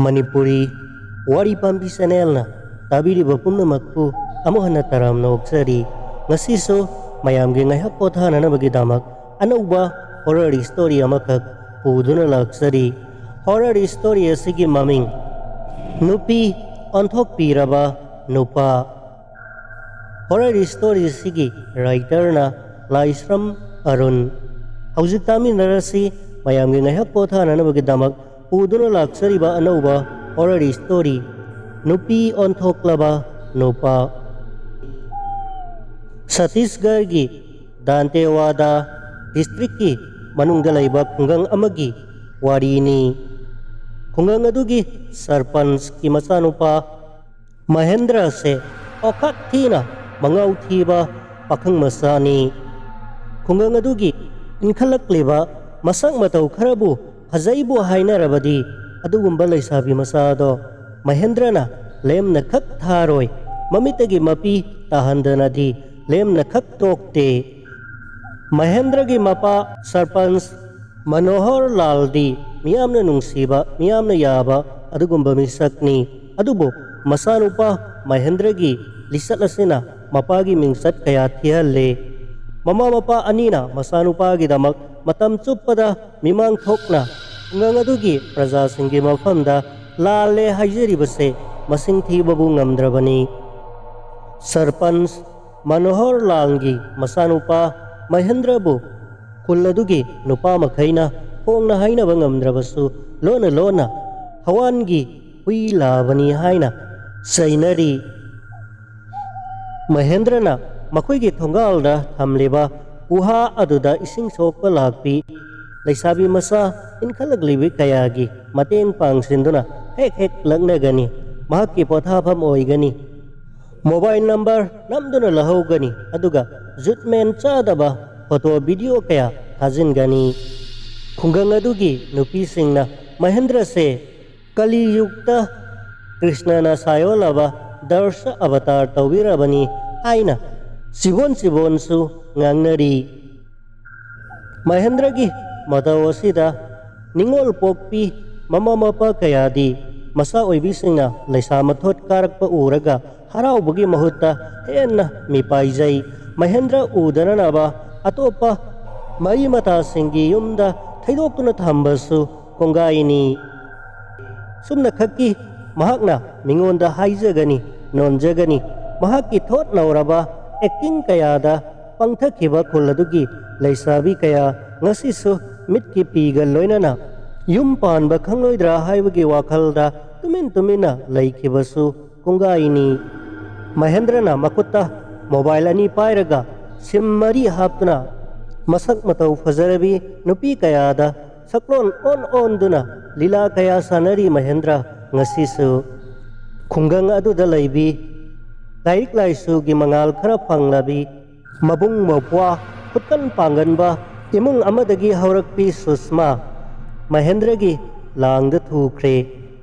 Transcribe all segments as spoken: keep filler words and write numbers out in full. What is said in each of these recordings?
ꯃꯅꯤꯄꯨꯔꯤ ꯋꯥꯔꯤ ꯄꯥꯝꯕꯤ ꯆꯦꯅꯦꯜꯅ ꯇꯥꯕꯤꯔꯤꯕ ꯄꯨꯝꯅꯃꯛꯄꯨ ꯑꯃꯨꯛ ꯍꯟꯅ ꯇꯔꯥꯝꯅ ꯑꯣꯛꯆꯔꯤ꯫ ꯉꯁꯤꯁꯨ ꯃꯌꯥꯝꯒꯤ ꯉꯥꯏꯍꯥꯛ ꯄꯣꯊꯥꯅꯅꯕꯒꯤꯗꯃꯛ ꯑꯅꯧꯕ ꯍꯣꯔꯔ ꯁ꯭ꯇꯣꯔꯤ ꯑꯃꯈꯛ ꯄꯨꯗꯨꯅ ꯂꯥꯛꯆꯔꯤ꯫ ꯍꯣꯔꯔ ꯁ꯭ꯇꯣꯔꯤ ꯑꯁꯤꯒꯤ ꯃꯃꯤꯡ ꯅꯨꯄꯤ ꯑꯣꯟꯊꯣꯛꯄꯤꯔꯕ ꯅꯨꯄꯥ꯫ ꯍꯣꯔꯔ ꯁ꯭ꯇꯣꯔꯤ ꯑꯁꯤꯒꯤ ꯔꯥꯏꯇꯔꯅ ꯂꯥꯏꯁ꯭ꯔꯝ ꯑꯔꯨꯟ꯫ ꯍꯧꯖꯤꯛ ꯇꯥꯃꯤꯟꯅꯔꯁꯤ ꯃꯌꯥꯝꯒꯤ ꯉꯥꯏꯍꯥꯛ ꯄꯣꯊꯥꯅꯅꯕꯒꯤꯗꯃꯛ ꯄꯨꯗꯨꯅ ꯂꯥꯛꯆꯔꯤꯕ ꯑꯅꯧꯕ ꯍꯣꯔꯔ ꯁ꯭ꯇꯣꯔꯤ ꯅꯨꯄꯤ ꯑꯣꯟꯊꯣꯛꯂꯕ ꯅꯨꯄꯥ꯫ ꯁꯠꯇꯤꯁꯒꯔꯒꯤ ꯗꯥꯟꯇꯦꯋꯥꯗꯥ ꯗꯤꯁꯇ꯭ꯔꯤꯛꯀꯤ ꯃꯅꯨꯡꯗ ꯂꯩꯕ ꯈꯨꯡꯒꯪ ꯑꯃꯒꯤ ꯋꯥꯔꯤꯅꯤ꯫ ꯈꯨꯡꯒꯪ ꯑꯗꯨꯒꯤ ꯁꯔꯄꯟꯁꯀꯤ ꯃꯆꯥꯅꯨꯄꯥ ꯃꯍꯦꯟꯗ꯭ꯔ ꯑꯁꯦ ꯑꯣꯈꯥꯛ ꯊꯤꯅ ꯃꯉꯥꯎ ꯊꯤꯕ ꯄꯥꯈꯪ ꯃꯆꯥꯅꯤ꯫ ꯈꯨꯡꯒꯪ ꯑꯗꯨꯒꯤ ꯏꯟꯈꯠꯂꯛꯂꯤꯕ ꯃꯁꯛ ꯃꯇꯧ ꯈꯔꯕꯨ ꯐꯖꯩꯕꯨ ꯍꯥꯏꯅꯔꯕꯗꯤ ꯑꯗꯨꯒꯨꯝꯕ ꯂꯩꯁꯥꯕꯤ ꯃꯆꯥ ꯑꯗꯣ ꯃꯍꯦꯟꯗ꯭ꯔꯅ ꯂꯦꯝꯅ ꯈꯛ ꯊꯥꯔꯣꯏ, ꯃꯃꯤꯠꯇꯒꯤ ꯃꯄꯤ ꯇꯥꯍꯟꯗꯅꯗꯤ ꯂꯦꯝꯅ ꯈꯛ ꯇꯣꯛꯇꯦ꯫ ꯃꯍꯦꯟꯗ꯭ꯔꯒꯤ ꯃꯄꯥ ꯁꯔꯄꯟꯁ ꯃꯅꯣꯍꯔ ꯂꯥꯜꯗꯤ ꯃꯤꯌꯥꯝꯅ ꯅꯨꯡꯁꯤꯕ, ꯃꯤꯌꯥꯝꯅ ꯌꯥꯕ ꯑꯗꯨꯒꯨꯝꯕ ꯃꯤꯁꯛꯅꯤ꯫ ꯑꯗꯨꯕꯨ ꯃꯆꯥꯅꯨꯄꯥ ꯃꯍꯦꯟꯗ꯭ꯔꯒꯤ ꯂꯤꯆꯠ ꯑꯁꯤꯅ ꯃꯄꯥꯒꯤ ꯃꯤꯡꯆꯠ ꯀꯌꯥ ꯊꯤꯍꯜꯂꯦ꯫ ꯃꯃꯥ ꯃꯄꯥ ꯑꯅꯤꯅ ꯃꯆꯥꯅꯨꯄꯥꯒꯤꯗꯃꯛ ꯃꯇꯝ ꯆꯨꯞꯄꯗ ꯃꯤꯃꯥꯡ ꯊꯣꯛꯅ ꯈꯨꯡꯒꯪ ꯑꯗꯨꯒꯤ ꯄ꯭ꯔꯖꯥꯁꯤꯡꯒꯤ ꯃꯐꯝꯗ ꯂꯥꯜꯂꯦ ꯍꯥꯏꯖꯔꯤꯕꯁꯦ ꯃꯁꯤꯡ ꯊꯤꯕꯕꯨ ꯉꯝꯗ꯭ꯔꯕꯅꯤ꯫ ꯁꯔꯄꯟꯁ ꯃꯅꯣꯍꯔ ꯂꯥꯜꯒꯤ ꯃꯆꯥꯅꯨꯄꯥ ꯃꯍꯦꯟꯗ꯭ꯔꯕꯨ ꯈꯨꯜ ꯑꯗꯨꯒꯤ ꯅꯨꯄꯥ ꯃꯈꯩꯅ ꯐꯣꯡꯅ ꯍꯥꯏꯅꯕ ꯉꯝꯗ꯭ꯔꯕꯁꯨ ꯂꯣꯟꯅ ꯂꯣꯟꯅ ꯊꯋꯥꯟꯒꯤ ꯍꯨꯏ ꯂꯥꯕꯅꯤ ꯍꯥꯏꯅ ꯆꯩꯅꯔꯤ꯫ ꯃꯍꯦꯟꯗ꯭ꯔꯅ ꯃꯈꯣꯏꯒꯤ ꯊꯣꯡꯒꯥꯜꯗ ꯊꯝꯂꯤꯕ ꯒꯨꯍꯥ ꯑꯗꯨꯗ ꯏꯁꯤꯡ ꯁꯣꯛꯄ ꯂꯥꯛꯄꯤ ꯂꯩꯁꯥꯕꯤ ꯃꯆꯥ ꯏꯟꯈꯠꯂꯛꯂꯤꯕꯤ ꯀꯌꯥꯒꯤ ꯃꯇꯦꯡ ꯄꯥꯡꯁꯤꯟꯗꯨꯅ ꯍꯦꯛ ꯍꯦꯛ ꯂꯛꯅꯒꯅꯤ꯫ ꯃꯍꯥꯛꯀꯤ ꯄꯣꯊꯥꯐꯝ ꯑꯣꯏꯒꯅꯤ꯫ ꯃꯣꯕꯥꯏꯜ ꯅꯝꯕꯔ ꯅꯝꯗꯨꯅ ꯂꯧꯍꯧꯒꯅꯤ, ꯑꯗꯨꯒ ꯖꯨꯠꯃꯦꯟ ꯆꯥꯗꯕ ꯐꯣꯇꯣ ꯚꯤꯗꯤꯑꯣ ꯀꯌꯥ ꯊꯥꯖꯤꯟꯒꯅꯤ꯫ ꯈꯨꯡꯒꯪ ꯑꯗꯨꯒꯤ ꯅꯨꯄꯤꯁꯤꯡꯅ ꯃꯍꯦꯟꯗ꯭ꯔꯁꯦ ꯀꯂꯤꯌꯨꯛꯇ ꯀ꯭ꯔꯤꯁꯅꯅ ꯁꯥꯌꯣꯜꯂꯕ ꯗꯔꯁ ꯑꯕꯇꯥꯔ ꯇꯧꯕꯤꯔꯕꯅꯤ ꯍꯥꯏꯅ ꯆꯤꯕꯣꯟ ꯆꯤꯕꯣꯟꯁꯨ ꯉꯥꯡꯅꯔꯤ꯫ ꯃꯍꯦꯟꯗ꯭ꯔꯒꯤ ꯃꯇꯧ ꯑꯁꯤꯗ ꯅꯤꯡꯉꯣꯜ ꯄꯣꯛꯄꯤ ꯃꯃꯥ ꯃꯄꯥ ꯀꯌꯥꯗꯤ ꯃꯆꯥ ꯑꯣꯏꯕꯤꯁꯤꯡꯅ ꯂꯩꯁꯥ ꯃꯊꯣꯠ ꯀꯥꯔꯛꯄ ꯎꯔꯒ ꯍꯔꯥꯎꯕꯒꯤ ꯃꯍꯨꯠꯇ ꯍꯦꯟꯅ ꯃꯤꯄꯥꯏꯖꯩ꯫ ꯃꯍꯦꯟꯗ꯭ꯔ ꯎꯗꯅꯅꯕ ꯑꯇꯣꯞꯄ ꯃꯔꯤ ꯃꯇꯥꯁꯤꯡꯒꯤ ꯌꯨꯝꯗ ꯊꯩꯗꯣꯛꯇꯨꯅ ꯊꯝꯕꯁꯨ ꯀꯣꯡꯒꯥꯏꯅꯤ꯫ ꯁꯨꯝꯅꯈꯛꯀꯤ ꯃꯍꯥꯛꯅ ꯃꯤꯉꯣꯟꯗ ꯍꯥꯏꯖꯒꯅꯤ, ꯅꯣꯟꯖꯒꯅꯤ꯫ ꯃꯍꯥꯛꯀꯤ ꯊꯣꯠ ꯅꯧꯔꯕ ꯑꯦꯛꯇꯤꯡ ꯀꯌꯥꯗ ꯄꯪꯊꯈꯤꯕ ꯈꯨꯜ ꯑꯗꯨꯒꯤ ꯂꯩꯁꯥꯕꯤ ꯀꯌꯥ ꯉꯁꯤꯁꯨ ꯃꯤꯠꯀꯤ ꯄꯤꯒ ꯂꯣꯏꯅꯅ ꯌꯨꯝ ꯄꯥꯟꯕ ꯈꯪꯂꯣꯏꯗ꯭ꯔꯥ ꯍꯥꯏꯕꯒꯤ ꯋꯥꯈꯜꯗ ꯇꯨꯃꯤꯟ ꯇꯨꯃꯤꯟꯅ ꯂꯩꯈꯤꯕꯁꯨ ꯀꯣꯡꯒꯥꯏꯅꯤ꯫ ꯃꯍꯦꯟꯗ꯭ꯔꯅ ꯃꯈꯨꯠꯇ ꯃꯣꯕꯥꯏꯜ ꯑꯅꯤ ꯄꯥꯏꯔꯒ ꯁꯤꯝ ꯃꯔꯤ ꯍꯥꯞꯇꯨꯅ ꯃꯁꯛ ꯃꯇꯧ ꯐꯖꯔꯕꯤ ꯅꯨꯄꯤ ꯀꯌꯥꯗ ꯁꯛꯂꯣꯟ ꯑꯣꯟ ꯑꯣꯟꯗꯨꯅ ꯂꯤꯂꯥ ꯀꯌꯥ ꯁꯥꯟꯅꯔꯤ ꯃꯍꯦꯟꯗ꯭ꯔ ꯉꯁꯤꯁꯨ꯫ ꯈꯨꯡꯒꯪ ꯑꯗꯨꯗ ꯂꯩꯕꯤ ꯂꯥꯏꯔꯤꯛ ꯂꯥꯏꯁꯨꯒꯤ ꯃꯉꯥꯜ ꯈꯔ ꯐꯪꯂꯕꯤ, ꯃꯕꯨꯡ ꯃꯧꯄ꯭ꯋꯥ ꯈꯨꯠꯀꯟ ꯄꯥꯡꯒꯟꯕ ꯏꯃꯨꯡ ꯑꯃꯗꯒꯤ ꯍꯧꯔꯛꯄꯤ ꯁꯨꯁꯃꯥ ꯃꯍꯦꯟꯗ꯭ꯔꯒꯤ ꯂꯥꯡꯗ ꯊꯨꯈ꯭ꯔꯦ꯫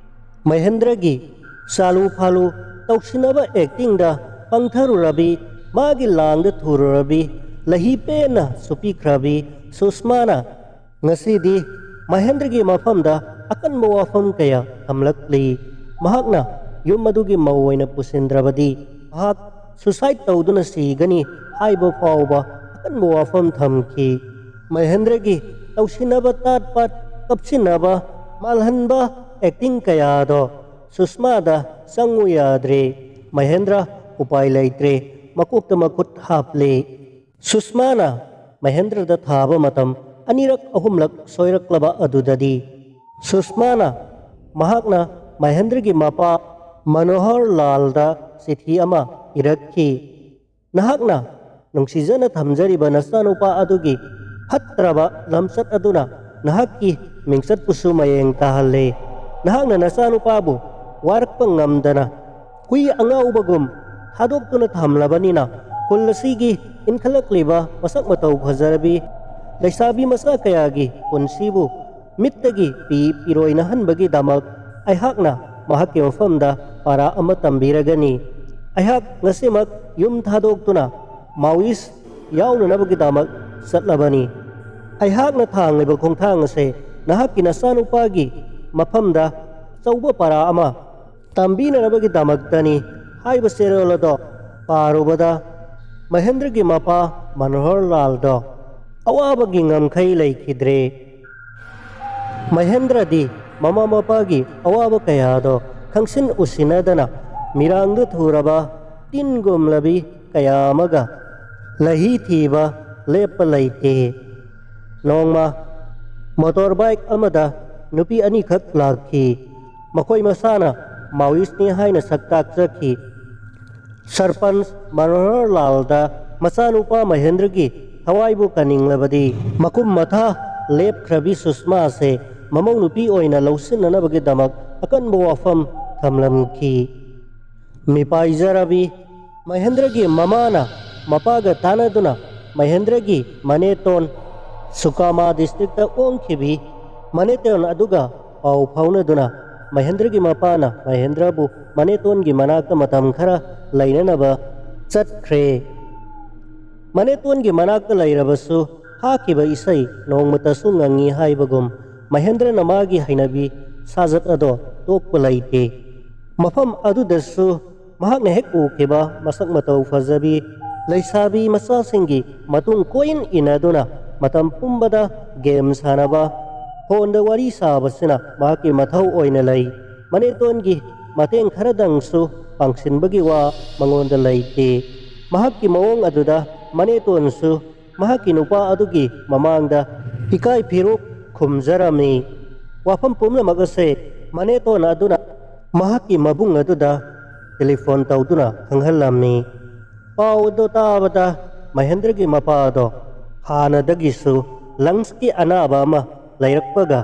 ꯃꯍꯦꯟꯗ꯭ꯔꯒꯤ ꯆꯥꯂꯨ ꯐꯥꯂꯨ ꯇꯧꯁꯤꯟꯅꯕ ꯑꯦꯛꯇꯤꯡꯗ ꯄꯪꯊꯔꯨꯔꯕꯤ, ꯃꯥꯒꯤ ꯂꯥꯡꯗ ꯊꯨꯔꯨꯔꯕꯤ, ꯂꯍꯤ ꯄꯦꯟꯅ ꯁꯨꯞꯄꯤꯈ꯭ꯔꯕꯤ ꯁꯨꯁꯃꯥꯅ ꯉꯁꯤꯗꯤ ꯃꯍꯦꯟꯗ꯭ꯔꯒꯤ ꯃꯐꯝꯗ ꯑꯀꯟꯕ ꯋꯥꯐꯝ ꯀꯌꯥ ꯊꯝꯂꯛꯂꯤ꯫ ꯃꯍꯥꯛꯅ ꯌꯨꯝ ꯑꯗꯨꯒꯤ ꯃꯧ ꯑꯣꯏꯅ ꯄꯨꯁꯤꯟꯗ꯭ꯔꯕꯗꯤ ꯃꯍꯥꯛ ꯁꯨꯁꯥꯏꯠ ꯇꯧꯗꯨꯅ ꯁꯤꯒꯅꯤ ꯍꯥꯏꯕ ꯐꯥꯎꯕ ꯑꯀꯟꯕ ꯋꯥꯐꯝ ꯊꯝꯈꯤ꯫ ꯃꯍꯦꯟꯗ꯭ꯔꯒꯤ ꯇꯧꯁꯤꯟꯅꯕ ꯇꯥꯠ ꯄꯥꯠ, ꯀꯞꯁꯤꯟꯅꯕ, ꯃꯥꯜꯍꯟꯕ ꯑꯦꯛꯇꯤꯡ ꯀꯌꯥꯗꯣ ꯁꯨꯁꯃꯥꯗ ꯆꯪꯉꯨ ꯌꯥꯗ꯭ꯔꯦ꯫ ꯃꯍꯦꯟꯗ꯭ꯔ ꯎꯄꯥꯏ ꯂꯩꯇ꯭ꯔꯦ, ꯃꯀꯣꯛꯇ ꯃꯈꯨꯠ ꯍꯥꯞꯂꯦ꯫ ꯁꯨꯁꯃꯥꯅ ꯃꯍꯦꯟꯗ꯭ꯔꯗ ꯊꯥꯕ ꯃꯇꯝ ꯑꯅꯤꯔꯛ ꯑꯍꯨꯝꯂꯛ ꯁꯣꯏꯔꯛꯂꯕ ꯑꯗꯨꯗꯗꯤ ꯁꯨꯁꯃꯥꯅ ꯃꯍꯥꯛꯅ ꯃꯍꯦꯟꯗ꯭ꯔꯒꯤ ꯃꯄꯥ ꯃꯅꯣꯍꯔ ꯂꯥꯜꯗ ꯆꯤꯊꯤ ꯑꯃ ꯏꯔꯛꯈꯤ꯫ "ꯅꯍꯥꯛꯅ ꯅꯨꯡꯁꯤꯖꯅ ꯊꯝꯖꯔꯤꯕ ꯅꯆꯥꯅꯨꯄꯥ ꯑꯗꯨꯒꯤ ꯐꯠꯇ꯭ꯔꯕ ꯂꯝꯆꯠ ꯑꯗꯨꯅ ꯅꯍꯥꯛꯀꯤ ꯃꯤꯡꯆꯠꯄꯨꯁꯨ ꯃꯌꯦꯡ ꯇꯥꯍꯜꯂꯦ꯫ ꯅꯍꯥꯛꯅ ꯅꯆꯥꯅꯨꯄꯥꯕꯨ ꯋꯥꯔꯛꯄ ꯉꯝꯗꯅ ꯍꯨꯏ ꯑꯉꯥꯎꯕꯒꯨꯝ ꯊꯥꯗꯣꯛꯇꯨꯅ ꯊꯝꯂꯕꯅꯤꯅ ꯈꯨꯜ ꯑꯁꯤꯒꯤ ꯏꯟꯈꯠꯂꯛꯂꯤꯕ ꯃꯁꯛ ꯃꯇꯧ ꯐꯖꯔꯕꯤ ꯂꯩꯁꯥꯕꯤ ꯃꯆꯥ ꯀꯌꯥꯒꯤ ꯄꯨꯟꯁꯤꯕꯨ ꯃꯤꯠꯇꯒꯤ ꯄꯤ ꯄꯤꯔꯣꯏꯅꯍꯟꯕꯒꯤꯗꯃꯛ ꯑꯩꯍꯥꯛꯅ ꯃꯍꯥꯛꯀꯤ ꯃꯐꯝꯗ ꯄꯥꯔꯥ ꯑꯃ ꯇꯝꯕꯤꯔꯒꯅꯤ꯫ ꯑꯩꯍꯥꯛ ꯉꯁꯤꯃꯛ ꯌꯨꯝ ꯊꯥꯗꯣꯛꯇꯨꯅ ꯃꯥꯎꯏꯁ ꯌꯥꯎꯅꯅꯕꯒꯤꯗꯃꯛ ꯆꯠꯂꯕꯅꯤ꯫ ꯑꯩꯍꯥꯛꯅ ꯊꯥꯡꯂꯤꯕ ꯈꯣꯡꯊꯥꯡ ꯑꯁꯦ ꯅꯍꯥꯛꯀꯤ ꯅꯆꯥꯅꯨꯄꯥꯒꯤ ꯃꯐꯝꯗ ꯑꯆꯧꯕ ꯄꯔꯥ ꯑꯃ ꯇꯝꯕꯤꯅꯅꯕꯒꯤꯗꯃꯛꯇꯅꯤ ꯍꯥꯏꯕ ꯆꯦꯔꯣꯜ ꯑꯗꯣ ꯄꯥꯔꯨꯕꯗ ꯃꯍꯦꯟꯗ꯭ꯔꯒꯤ ꯃꯄꯥ ꯃꯅꯣꯍꯔ ꯂꯥꯜꯗꯣ ꯑꯋꯥꯕꯒꯤ ꯉꯝꯈꯩ ꯂꯩꯈꯤꯗ꯭ꯔꯦ꯫ ꯃꯍꯦꯟꯗ꯭ꯔꯗꯤ ꯃꯃꯥ ꯃꯄꯥꯒꯤ ꯑꯋꯥꯕ ꯀꯌꯥꯗꯣ ꯈꯪꯁꯤꯟ ꯎꯁꯤꯟꯅꯗꯅ ꯃꯤꯔꯥꯡꯗ ꯊꯨꯔꯕ ꯇꯤꯟꯒꯨꯝꯂꯕꯤ ꯀꯌꯥ ꯑꯃꯒ ꯂꯩꯍꯤ ꯊꯤꯕ ꯂꯦꯞꯄ ꯂꯩꯇꯦ꯫ ꯅꯣꯡꯃ ꯃꯣꯇꯣꯔ ꯕꯥꯏꯛ ꯑꯃꯗ ꯅꯨꯄꯤ ꯑꯅꯤꯈꯛ ꯂꯥꯛꯈꯤ꯫ ꯃꯈꯣꯏ ꯃꯁꯥꯅ ꯃꯥꯋꯤꯁꯅꯤ ꯍꯥꯏꯅ ꯁꯛ ꯇꯥꯛꯆꯈꯤ꯫ ꯁꯔꯄꯟꯆ ꯃꯅꯣꯍꯔ ꯂꯥꯜꯗ ꯃꯆꯥꯅꯨꯄꯥ ꯃꯍꯦꯟꯗ꯭ꯔꯒꯤ ꯊꯋꯥꯏꯕꯨ ꯀꯟꯅꯤꯡꯂꯕꯗꯤ ꯃꯀꯨꯝ ꯃꯊꯥ ꯂꯦꯞꯈ꯭ꯔꯕꯤ ꯁꯨꯁꯃꯥꯁꯦ ꯃꯃꯧ ꯅꯨꯄꯤ ꯑꯣꯏꯅ ꯂꯧꯁꯤꯟꯅꯅꯕꯒꯤꯗꯃꯛ ꯑꯀꯟꯕ ꯋꯥꯐꯝ ꯊꯝꯂꯝꯈꯤ꯫ ꯃꯤꯄꯥꯏꯖꯔꯕꯤ ꯃꯍꯦꯟꯗ꯭ꯔꯒꯤ ꯃꯃꯥꯅ ꯃꯄꯥꯒ ꯇꯥꯟꯅꯗꯨꯅ ꯃꯍꯦꯟꯗ꯭ꯔꯒꯤ ꯃꯅꯦꯇꯣꯟ ꯁꯨꯀꯥꯃꯥ ꯗꯤꯁꯇ꯭ꯔꯤꯛꯇ ꯑꯣꯡꯈꯤꯕꯤ ꯃꯅꯦꯇꯣꯟ ꯑꯗꯨꯒ ꯄꯥꯎ ꯐꯥꯎꯅꯗꯨꯅ ꯃꯍꯦꯟꯗ꯭ꯔꯒꯤ ꯃꯄꯥꯅ ꯃꯍꯦꯟꯗ꯭ꯔꯕꯨ ꯃꯅꯦꯇꯣꯟꯒꯤ ꯃꯅꯥꯛꯇ ꯃꯇꯝ ꯈꯔ ꯂꯩꯅꯅꯕ ꯆꯠꯈ꯭ꯔꯦ꯫ ꯃꯅꯦꯇꯣꯟꯒꯤ ꯃꯅꯥꯛꯇ ꯂꯩꯔꯕꯁꯨ ꯐꯥꯈꯤꯕ ꯏꯁꯩ ꯅꯣꯡꯃꯇꯁꯨ ꯉꯪꯉꯤ ꯍꯥꯏꯕꯒꯨꯝ ꯃꯍꯦꯟꯗ꯭ꯔꯅ ꯃꯥꯒꯤ ꯍꯩꯅꯕꯤ ꯁꯥꯖꯠ ꯑꯗꯣ ꯇꯣꯛꯄ ꯂꯩꯇꯦ꯫ ꯃꯐꯝ ꯑꯗꯨꯗꯁꯨ ꯃꯍꯥꯛꯅ ꯍꯦꯛ ꯎꯈꯤꯕ ꯃꯁꯛ ꯃꯇꯧ ꯐꯖꯕꯤ ꯂꯩꯁꯥꯕꯤ ꯃꯆꯥꯁꯤꯡꯒꯤ ꯃꯇꯨꯡ ꯀꯣꯏꯏꯟ ꯏꯟꯅꯗꯨꯅ ꯃꯇꯝ ꯄꯨꯝꯕꯗ ꯒꯦꯝ ꯁꯥꯟꯅꯕ, ꯐꯣꯟꯗ ꯋꯥꯔꯤ ꯁꯥꯕꯁꯤꯅ ꯃꯍꯥꯛꯀꯤ ꯃꯊꯧ ꯑꯣꯏꯅ ꯂꯩ꯫ ꯃꯅꯦꯇꯣꯟꯒꯤ ꯃꯇꯦꯡ ꯈꯔꯗꯪꯁꯨ ꯄꯥꯡꯁꯤꯟꯕꯒꯤ ꯋꯥ ꯃꯉꯣꯟꯗ ꯂꯩꯇꯦ꯫ ꯃꯍꯥꯛꯀꯤ ꯃꯑꯣꯡ ꯑꯗꯨꯗ ꯃꯅꯦꯇꯣꯟꯁꯨ ꯃꯍꯥꯛꯀꯤ ꯅꯨꯄꯥ ꯑꯗꯨꯒꯤ ꯃꯃꯥꯡꯗ ꯏꯀꯥꯏ ꯐꯤꯔꯨꯛ ꯈꯨꯝꯖꯔꯝꯃꯤ꯫ ꯋꯥꯐꯝ ꯄꯨꯝꯅꯃꯛ ꯑꯁꯦ ꯃꯅꯦꯇꯣꯟ ꯑꯗꯨꯅ ꯃꯍꯥꯛꯀꯤ ꯃꯕꯨꯡ ꯑꯗꯨꯗ ꯇꯦꯂꯤꯐꯣꯟ ꯇꯧꯗꯨꯅ ꯈꯪꯍꯜꯂꯝꯃꯤ꯫ ꯄꯥꯎ ꯑꯗꯨ ꯇꯥꯕꯗ ꯃꯍꯦꯟꯗ꯭ꯔꯒꯤ ꯃꯄꯥ ꯑꯗꯣ ꯍꯥꯟꯅꯗꯒꯤꯁꯨ ꯂꯪꯁꯀꯤ ꯑꯅꯥꯕ ꯑꯃ ꯂꯩꯔꯛꯄꯒ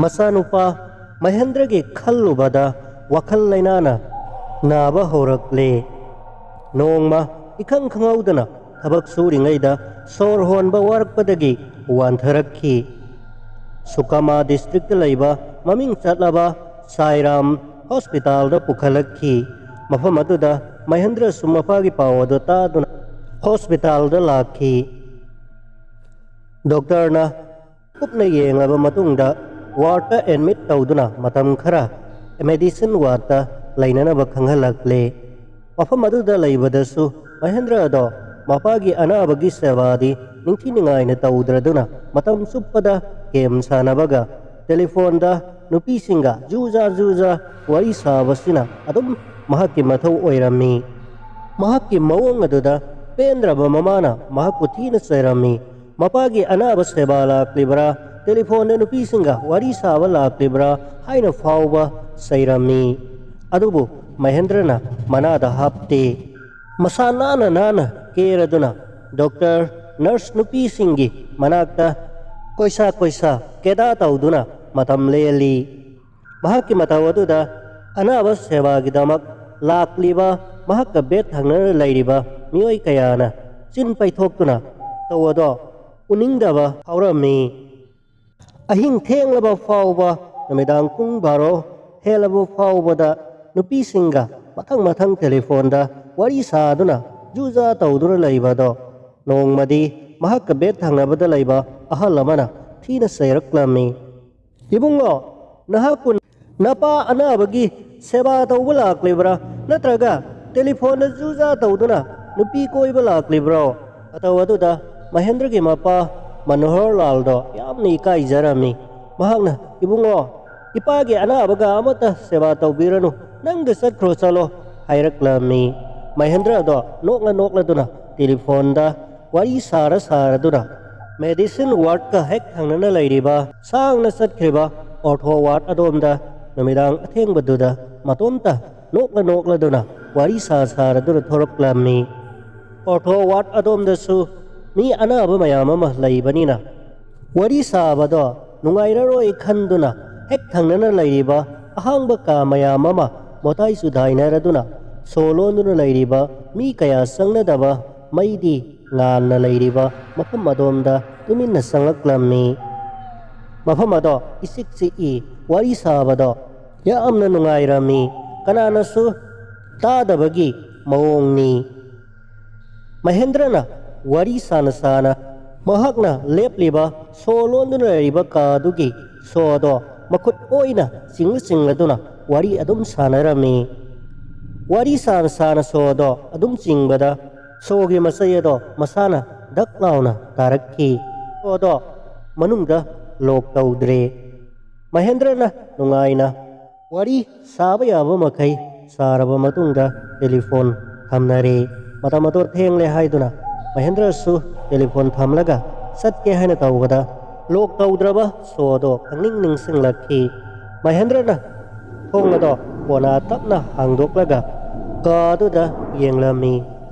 ꯃꯆꯥꯅꯨꯄꯥ ꯃꯍꯦꯟꯗ꯭ꯔꯒꯤ ꯈꯜꯂꯨꯕꯗ ꯋꯥꯈꯜ ꯂꯩꯅꯥꯅ ꯅꯥꯕ ꯍꯧꯔꯛꯂꯦ꯫ ꯅꯣꯡꯃ ꯏꯈꯪ ꯈꯪꯍꯧꯗꯅ ꯊꯕꯛ ꯁꯨꯔꯤꯉꯩꯗ ꯁꯣꯔ ꯍꯣꯟꯕ ꯋꯥꯔꯛꯄꯗꯒꯤ ꯋꯥꯟꯊꯔꯛꯈꯤ꯫ ꯁꯨꯀꯃꯥ ꯗꯤꯁꯇ꯭ꯔꯤꯛꯇ ꯂꯩꯕ ꯃꯃꯤꯡ ꯆꯠꯂꯕ ꯁꯥꯏꯔꯥꯝ ꯍꯣꯁꯄꯤꯇꯥꯜꯗ ꯄꯨꯈꯠꯂꯛꯈꯤ꯫ ꯃꯐꯝ ꯑꯗꯨꯗ ꯃꯍꯦꯟꯗ꯭ꯔꯁꯨ ꯃꯄꯥꯒꯤ ꯄꯥꯎ ꯑꯗꯨ ꯇꯥꯗꯨꯅ ꯍꯣꯁꯄꯤꯇꯥꯜꯗ ꯂꯥꯛꯈꯤ꯫ ꯗꯣꯛꯇꯔꯅ ꯀꯨꯞꯅ ꯌꯦꯡꯂꯕ ꯃꯇꯨꯡꯗ ꯋꯥꯔꯗꯇ ꯑꯦꯗꯃꯤꯠ ꯇꯧꯗꯨꯅ ꯃꯇꯝ ꯈꯔ ꯃꯦꯗꯤꯁꯤꯟ ꯋꯥꯔꯗꯇ ꯂꯩꯅꯅꯕ ꯈꯪꯍꯜꯂꯛꯂꯦ꯫ ꯃꯐꯝ ꯑꯗꯨꯗ ꯂꯩꯕꯗꯁꯨ ꯃꯍꯦꯟꯗ꯭ꯔ ꯑꯗꯣ ꯃꯄꯥꯒꯤ ꯑꯅꯥꯕꯒꯤ ꯁꯦꯕꯥꯗꯤ ꯅꯤꯡꯊꯤ ꯅꯨꯡꯉꯥꯏꯅ ꯇꯧꯗ꯭ꯔꯗꯨꯅ ꯃꯇꯝ ꯆꯨꯞꯄꯗ ꯒꯦꯝ ꯁꯥꯟꯅꯕꯒ ꯇꯦꯂꯤꯐꯣꯟꯗ ꯅꯨꯄꯤꯁꯤꯡꯒ ꯖꯨꯖꯥ ꯖꯨꯖꯥ ꯋꯥꯔꯤ ꯁꯥꯕꯁꯤꯅ ꯑꯗꯨꯝ ꯃꯍꯥꯛꯀꯤ ꯃꯊꯧ ꯑꯣꯏꯔꯝꯃꯤ꯫ ꯃꯍꯥꯛꯀꯤ ꯃꯑꯣꯡ ꯑꯗꯨꯗ ꯄꯦꯟꯗ꯭ꯔꯕ ꯃꯃꯥꯅ ꯃꯍꯥꯛꯄꯨ ꯊꯤꯅ ꯆꯩꯔꯝꯃꯤ꯫ ꯃꯄꯥꯒꯤ ꯑꯅꯥꯕ ꯁꯦꯕꯥ ꯂꯥꯛꯂꯤꯕ꯭ꯔꯥ, ꯇꯦꯂꯤꯐꯣꯟꯗ ꯅꯨꯄꯤꯁꯤꯡꯒ ꯋꯥꯔꯤ ꯁꯥꯕ ꯂꯥꯛꯂꯤꯕ꯭ꯔꯥ ꯍꯥꯏꯅ ꯐꯥꯎꯕ ꯆꯩꯔꯝꯃꯤ꯫ ꯑꯗꯨꯕꯨ ꯃꯍꯦꯟꯗ꯭ꯔꯅ ꯃꯅꯥꯗ ꯍꯥꯞꯇꯦ꯫ ꯃꯁꯥ ꯅꯥꯟꯅ ꯅꯥꯟꯅ ꯀꯦꯔꯗꯨꯅ ꯗꯣꯛꯇꯔ, ꯅꯔꯁ ꯅꯨꯄꯤꯁꯤꯡꯒꯤ ꯃꯅꯥꯛꯇ ꯀꯣꯏꯁꯥ ꯀꯣꯏꯁꯥ ꯀꯦꯗꯥ ꯇꯧꯗꯨꯅ ꯃꯇꯝ ꯂꯦꯜꯂꯤ꯫ ꯃꯍꯥꯛꯀꯤ ꯃꯇꯧ ꯑꯗꯨꯗ ꯑꯅꯥꯕ ꯁꯦꯕꯥꯒꯤꯗꯃꯛ ꯂꯥꯛꯂꯤꯕ ꯃꯍꯥꯛꯀ ꯕꯦꯠ ꯊꯪꯅꯅ ꯂꯩꯔꯤꯕ ꯃꯤꯑꯣꯏ ꯀꯌꯥꯅ ꯆꯤꯟ ꯄꯩꯊꯣꯛꯇꯨꯅ ꯇꯧꯕꯗꯣ ꯎꯅꯤꯡꯗꯕ ꯐꯥꯎꯔꯝꯃꯤ꯫ ꯑꯍꯤꯡ ꯊꯦꯡꯂꯕ ꯐꯥꯎꯕ, ꯅꯨꯃꯤꯗꯥꯡ ꯄꯨꯡ ꯕꯥꯔꯣ ꯍꯦꯜꯂꯕ ꯐꯥꯎꯕꯗ ꯅꯨꯄꯤꯁꯤꯡꯒ ꯃꯊꯪ ꯃꯊꯪ ꯇꯦꯂꯤꯐꯣꯟꯗ ꯋꯥꯔꯤ ꯁꯥꯗꯨꯅ ꯖꯨꯖꯥ ꯇꯧꯗꯨꯅ ꯂꯩꯕꯗꯣ ꯅꯣꯡꯃꯗꯤ ꯃꯍꯥꯛꯀ ꯕꯦꯠ ꯊꯪꯅꯕꯗ ꯂꯩꯕ ꯑꯍꯜ ꯑꯃꯅ ꯊꯤꯅ ꯆꯩꯔꯛꯂꯝꯃꯤ꯫ "ꯏꯕꯨꯡꯉꯣ, ꯅꯍꯥꯛꯄꯨ ꯅꯄꯥ ꯑꯅꯥꯕꯒꯤ ꯁꯦꯕꯥ ꯇꯧꯕ ꯂꯥꯛꯂꯤꯕ꯭ꯔꯥ, ꯅꯠꯇ꯭ꯔꯒ ꯇꯦꯂꯤꯐꯣꯟꯗ ꯖꯨꯖꯥ ꯇꯧꯗꯨꯅ ꯅꯨꯄꯤ ꯀꯣꯏꯕ ꯂꯥꯛꯂꯤꯕ꯭ꯔꯣ?" ꯃꯇꯧ ꯑꯗꯨꯗ ꯃꯍꯦꯟꯗ꯭ꯔꯒꯤ ꯃꯄꯥ ꯃꯅꯣꯍꯔ ꯂꯥꯜꯗꯣ ꯌꯥꯝꯅ ꯏꯀꯥꯏꯖꯔꯝꯃꯤ꯫ ꯃꯍꯥꯛꯅ, "ꯏꯕꯨꯡꯉꯣ, ꯏꯄꯥꯒꯤ ꯑꯅꯥꯕꯒ ꯑꯃꯠꯇ ꯁꯦꯕꯥ ꯇꯧꯕꯤꯔꯅꯨ, ꯅꯪꯗ ꯆꯠꯈ꯭ꯔꯣ ꯆꯠꯂꯣ" ꯍꯥꯏꯔꯛꯂꯝꯃꯤ꯫ ꯃꯍꯦꯟꯗ꯭ꯔ ꯑꯗꯣ ꯅꯣꯛꯂ ꯅꯣꯛꯂꯗꯨꯅ ꯇꯦꯂꯤꯐꯣꯟꯗ ꯋꯥꯔꯤ ꯁꯥꯔ ꯁꯥꯔꯗꯨꯅ ꯃꯦꯗꯤꯁꯤꯟ ꯋꯥꯔꯗꯀ ꯍꯦꯛ ꯊꯪꯅꯅ ꯂꯩꯔꯤꯕ ꯁꯥꯡꯅ ꯆꯠꯈ꯭ꯔꯤꯕ ꯑꯣꯔꯊꯣ ꯋꯥꯔꯗ ꯑꯗꯣꯝꯗ ꯅꯨꯃꯤꯗꯥꯡ ꯑꯊꯦꯡꯕꯗꯨꯗ ꯃꯇꯣꯝꯇ ꯅꯣꯛꯂ ꯅꯣꯛꯂꯗꯨꯅ ꯋꯥꯔꯤ ꯁꯥ ꯁꯥꯔꯗꯨꯅ ꯊꯣꯔꯛꯂꯝꯃꯤ꯫ ꯑꯣꯔꯊꯣ ꯋꯥꯔꯗ ꯑꯗꯣꯝꯗꯁꯨ ꯃꯤ ꯑꯅꯥꯕ ꯃꯌꯥꯝ ꯑꯃ ꯂꯩꯕꯅꯤꯅ ꯋꯥꯔꯤ ꯁꯥꯕꯗꯣ ꯅꯨꯡꯉꯥꯏꯔꯔꯣꯏ ꯈꯟꯗꯨꯅ ꯍꯦꯛ ꯊꯪꯅꯅ ꯂꯩꯔꯤꯕ ꯑꯍꯥꯡꯕ ꯀꯥ ꯃꯌꯥꯝ ꯑꯃ ꯃꯣꯇꯥꯏ ꯆꯨꯗꯥꯏꯅꯔꯗꯨꯅ ꯁꯣ ꯂꯣꯟꯗꯨꯅ ꯂꯩꯔꯤꯕ ꯃꯤ ꯀꯌꯥ ꯆꯪꯅꯗꯕ ꯃꯩꯗꯤ ꯉꯥꯟꯅ ꯂꯩꯔꯤꯕ ꯃꯐꯝ ꯑꯗꯣꯝꯗ ꯇꯨꯃꯤꯟꯅ ꯆꯪꯂꯛꯂꯝꯃꯤ꯫ ꯃꯐꯝ ꯑꯗꯣ ꯏꯆꯤꯛ ꯆꯤꯛꯏ꯫ ꯋꯥꯔꯤ ꯁꯥꯕꯗꯣ ꯌꯥꯝꯅ ꯅꯨꯡꯉꯥꯏꯔꯝꯃꯤ꯫ ꯀꯅꯥꯅꯁꯨ ꯇꯥꯗꯕꯒꯤ ꯃꯑꯣꯡꯅꯤ꯫ ꯃꯍꯦꯟꯗ꯭ꯔꯅ ꯋꯥꯔꯤ ꯁꯥꯅ ꯁꯥꯅ ꯃꯍꯥꯛꯅ ꯂꯦꯞꯂꯤꯕ ꯁꯣ ꯂꯣꯟꯗꯨꯅ ꯂꯩꯔꯤꯕ ꯀꯥ ꯑꯗꯨꯒꯤ ꯁꯣꯗꯣ ꯃꯈꯨꯠ ꯑꯣꯏꯅ ꯆꯤꯡꯂ ꯆꯤꯡꯂꯗꯨꯅ ꯋꯥꯔꯤ ꯑꯗꯨꯝ ꯁꯥꯟꯅꯔꯝꯃꯤ꯫ ꯋꯥꯔꯤ ꯁꯥꯅ ꯁꯥꯅ ꯁꯣꯗꯣ ꯑꯗꯨꯝ ꯆꯤꯡꯕꯗ ꯁꯣꯒꯤ ꯃꯆꯩ ꯑꯗꯣ ꯃꯁꯥꯅ ꯗꯛ ꯂꯥꯎꯅ ꯇꯥꯔꯛꯈꯤ꯫ ꯁꯣꯗꯣ ꯃꯅꯨꯡꯗ ꯂꯣꯛ ꯇꯧꯗ꯭ꯔꯦ꯫ ꯃꯍꯦꯟꯗ꯭ꯔꯅ ꯅꯨꯡꯉꯥꯏꯅ ꯋꯥꯔꯤ ꯁꯥꯕ ꯌꯥꯕ ꯃꯈꯩ ꯁꯥꯔꯕ ꯃꯇꯨꯡꯗ ꯇꯦꯂꯤꯐꯣꯟ ꯊꯝꯅꯔꯦ꯫ ꯃꯇꯝ ꯑꯗꯣ ꯊꯦꯡꯂꯦ ꯍꯥꯏꯗꯨꯅ ꯃꯍꯦꯟꯗ꯭ꯔꯁꯨ ꯇꯦꯂꯤꯐꯣꯟ ꯊꯝꯂꯒ ꯆꯠꯀꯦ ꯍꯥꯏꯅ ꯇꯧꯕꯗ ꯂꯣꯛ ꯇꯧꯗ꯭ꯔꯕ ꯁꯣꯗꯣ ꯈꯪꯅꯤꯡ ꯅꯤꯡꯁꯤꯡꯂꯛꯈꯤ꯫ ꯃꯍꯦꯟꯗ꯭ꯔꯅ ꯊꯣꯡ ꯑꯗꯣ ꯀꯣꯟꯅ ꯇꯞꯅ ꯍꯥꯡꯗꯣꯛꯂꯒ ꯀꯥ ꯑꯗꯨꯗ ꯌꯦꯡꯂꯝꯃꯤ꯫